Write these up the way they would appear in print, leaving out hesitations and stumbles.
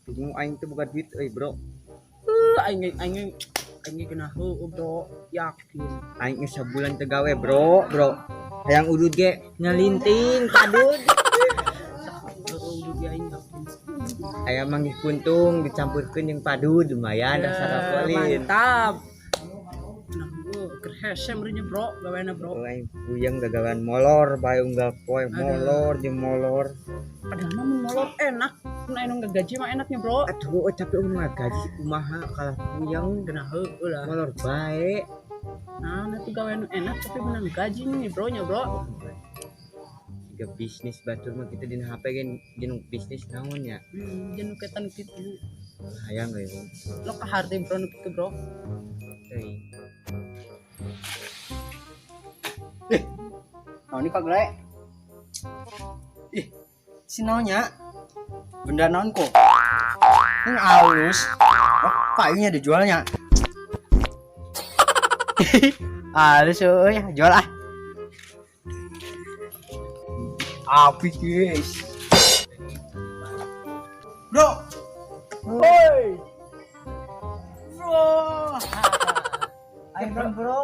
Tunggu aing teu boga duit euy, Bro. Aing aing aing kena heueuh, Bro. Yakin. Aing geus sabulan teu gawe, Bro, Bro. Hayang udud ge nyelinting kadud. Heueuh juga aing yakin. Aya manggih kuntung dicampurkeun jeung padud lumayan Ya, rasa rapolin. mantap. Nah, heueuh keur hese meureunnya, Bro, gawena, Bro. Oh, aing puyeng gagawean molor bae unggal poe molor jeung molor. Padahal mah mun molor enak. Mun aya nu ngagaji mah enaknya, Bro. Aduh, oh, tapi urang gaji kumaha kalah puyeng Kena heueuh lah. molor bae. Nah, nanti gawe nu enak tapi menang gaji nih, Bro nya, Bro. Siga bisnis batur mah kita dina HP ge jeung bisnis naon ya. Jeung nu ketan kitu. Hayang euy, Bro. Lo kaharti, Bro, nu kitu, Bro. Euy. Nah, ini Pak Gle. Ih, si naonnya? Benda naon kok? Ini halus. Oh, payungnya dijualnya. Halus euy, jual ah. Api guys. Bro. Woi. Bro. Ayo bro, bro.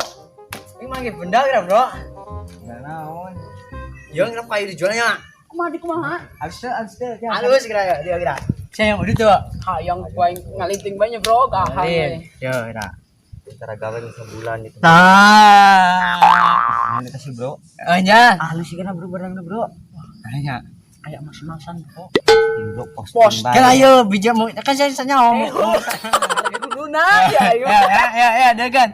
Ini manggil benda kira, Bro. Enggak naon. Ya kenapa kayu dijualnya? Kumaha di kumaha? Halus teh. Halus kira ya, dia kira. Saya yang udah tuh. Hayang ku aing ngalinting banyak, Bro, gahang we. Ya, kira. Cara gawe geus sabulan gitu. Nah. Mana kasih, Bro? Oh, nya. Halus sih kana, Bro, barangna, Bro. Nya. Aya mas-masan, Bro. Bro, posting Post. bae. Kan ayo bijak mau kan saya saya ngomong. Dulu nah, ya ayo. Ya ya ya ya, ada kan.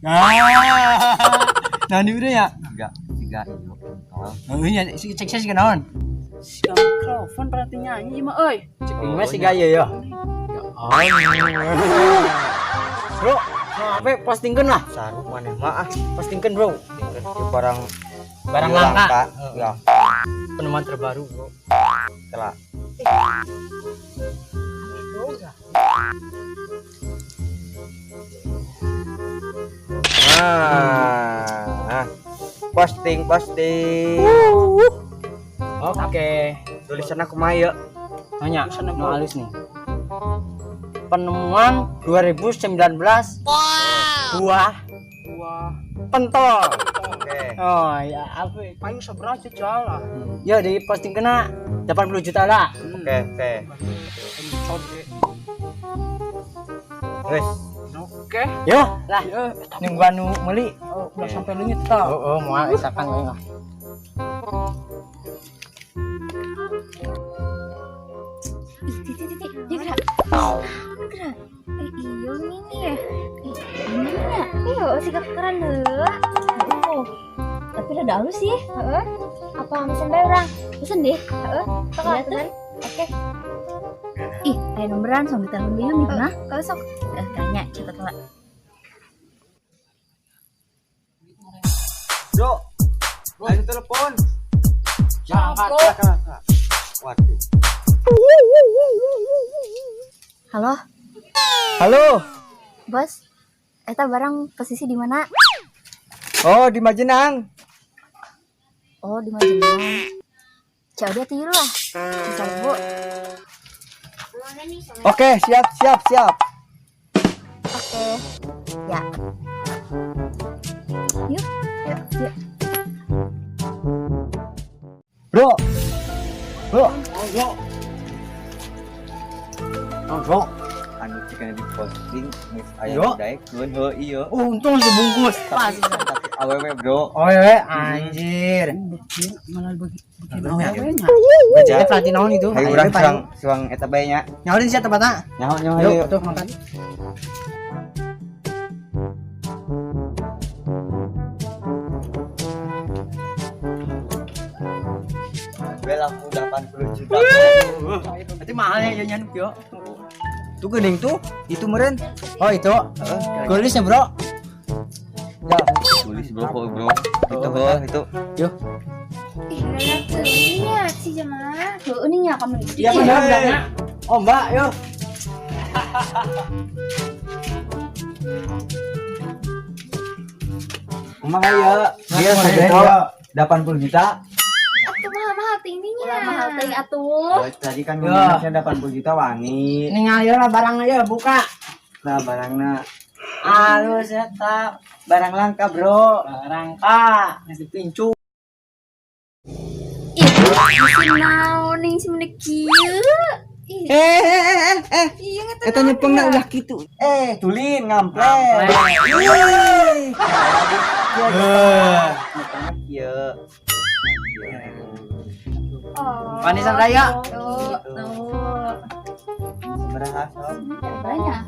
Nah. Nah, ini udah ya. Tiga, tiga, iyo. Oh, iya, si cek saya sih naon. Si mikrofon berarti nyanyi mah euy. Cek ini masih gaya ya. Bro, apa postingkeun lah. Saru maneh mah ah. Postingkeun, Bro. Ieu barang Barang langka. Ya, Penemuan terbaru, Bro. telah. Nah, posting, posting. Oke. Tulisannya kumaha ya? Nanya, Tulisannya nu apa? halus nih. Penemuan 2019. Wow. Buah Wah, pentol. Oke. Oh ya, apa? payu sabaraha jalan. Ya di posting kena 80 juta lah. Oke, oke. Wes, Oke. Yo, lah. Ya, Nungguan nu meuli. oh, udah sampai leungit tah. Oh, oh, moal isakan we lah. Ih, titi titi, ya gerak. Naon gerak? Iya ini ya. Ih, ini ya. Iya, sih keren heula. Oh. Tapi rada halus sih. Heeh. Apa mesen bae urang? Mesen deh. Heeh. Sok iya tuh. Oke. Ih, aya nomoran sok ditelepon deui mah. Kalau sok. Tanya catat lah. Bro. Ayo telepon. Siap, Bro. Waduh. Halo, Halo. Bos. Eta barang posisi di mana? Oh, di Majenang. Oh, di Majenang. Cak dia tilu lah. Bisa Bu. Oke, siap, siap, siap. Oke. Ya. Yuk, yuk, yuk. Bro. Bro. Bro. Oh, bro. Anu cik di posting geus aya Yo. daekeun heuh ieu. Oh, untung sebungkus. Pas. Tapi awewe, Bro. Oh, ya, anjir. Malah bagi Naon ya? nya. Beja. Eh, pelatih naon itu? Hayu urang suang suang eta bae nya. Nyaulin sih tempatnya. Nyaho nyaho Yuk, yuk. tuh makan. Gue laku 80 juta. Berarti mahalnya ya nyan, yo. Tuh geuning tuh, itu meureun. Oh, itu. Kulisnya, Bro. Ya, tulis bro, kok, bro. Itu heuh, itu. Yo. Ih, rada teuing nya si jamaah. Heueuh nih nya kamu. Iya, bener, bener. Oh, Mbak, yo. Kumaha ya? Dia Kumaha sejuta ya? 80 juta. Aku mahal-mahal tingginya. Ulah mahal teuing atuh. Oh, tadi kan ngomongnya 80 juta wani. Ningali lah barangnya ya buka. Nah, barangna Alus eta. Barang langka, Bro. Barang ka, geus dipincu. Ih, si naon ning si meni kieu. Ih, Eh, eh, eh, eh. iya nggak Eta nyepengna ulah kitu. Eh, tulin ngamplek. Ngamplek. Ih. Nyepengna kieu. Oh. Wani Raya. Tuh, tuh. Sabaraha sok? Banyak.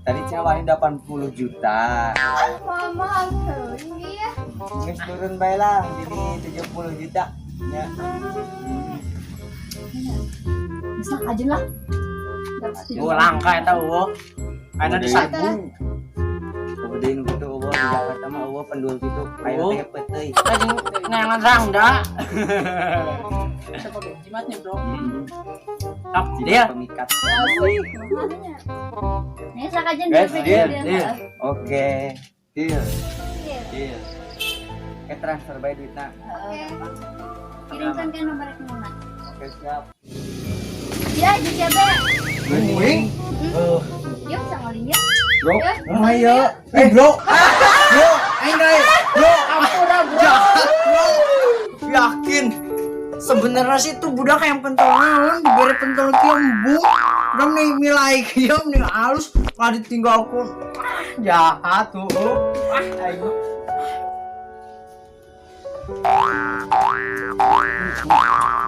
Tadi cenah wani 80 juta. Ah, mahal teuing ya. Geus turun bae lah jadi 70 juta. Ya. Bisa aja lah. Oh, langka eta eueuh. Ayeuna di sabu. Eueuh deui nu kitu eueuh di Jakarta mah eueuh pendul kitu. Aya Oh. teh peuteuy. Anjing neangan rangda. Siapa be? Jimatnya, Bro. Tap, deal. Pemikat. Nih sak aja Guys, deal, deal, deal. deal. Oke. Deal. Deal. Deal. Eh, transfer bae duitna. Oke. Kirimkan ke nomor rekeningna. Oke, siap. Ya, jeung siapa? Wing. Yuk, sama ya. Bro. Ya. Oh, ayo. Eh, bro. Bro, aing deui. Bro, Ampura, Bro. jahat, bro. Yakin. Sebenarnya sih tuh budak yang pentol naon, diberi pentol kieu embung. Udah nih milai kieu nih halus, malah ditinggalkeun. Ah, jahat tuh. Ah, aing.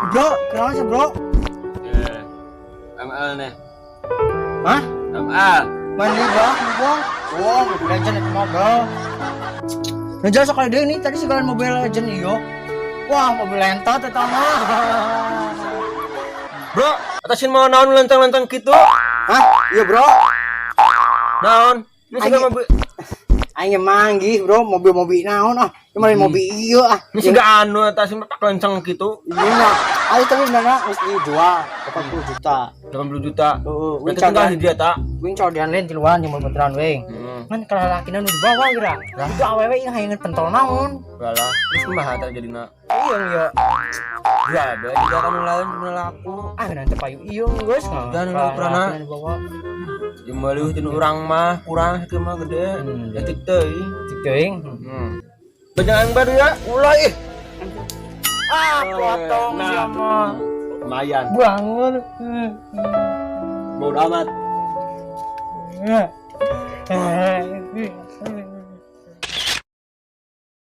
Bro, kenapa sih, bro? ML nih. Hah? ML. Mandi bang, bang. Wah, Mobile Legend itu mah bro. Nah jelas sekali deh ini tadi segala Mobile Legend iyo. Wah, mobil lentot eta mah. Bro, atasin mau naon lentang-lentang gitu? Hah? Iya bro. Naon? Ini sudah Aing- mobil Aing manggih bro, mobil-mobil naon ah. Cuma mobil iyo ah. ini sudah anu atasin pak lencang gitu. Iya nah. Ayo tapi benerna mesti dijual 80 juta. 80 juta. Heeh, wing Berarti tinggal codean, hiji eta. wing codean lain tiluan jeung bebeturan wing. Heeh. Kan kalau lakina nu dibawa geura. Itu awewe ieu hayang pentol naon. Lah, terus kumaha eta jadina? Iya iya. Jual bae juga kan nu lain cuma laku. Ah nanti payu iyo geus. Dan nu pernah. Lakina dibawa. Jeung meuleuh tinu urang mah kurang sakieu mah gede. Detik teuing. Cik teuing. Banyak yang baru ya, ulah ih. Ah, potong Nah. siapa? Lumayan. Bangun. Bodo amat.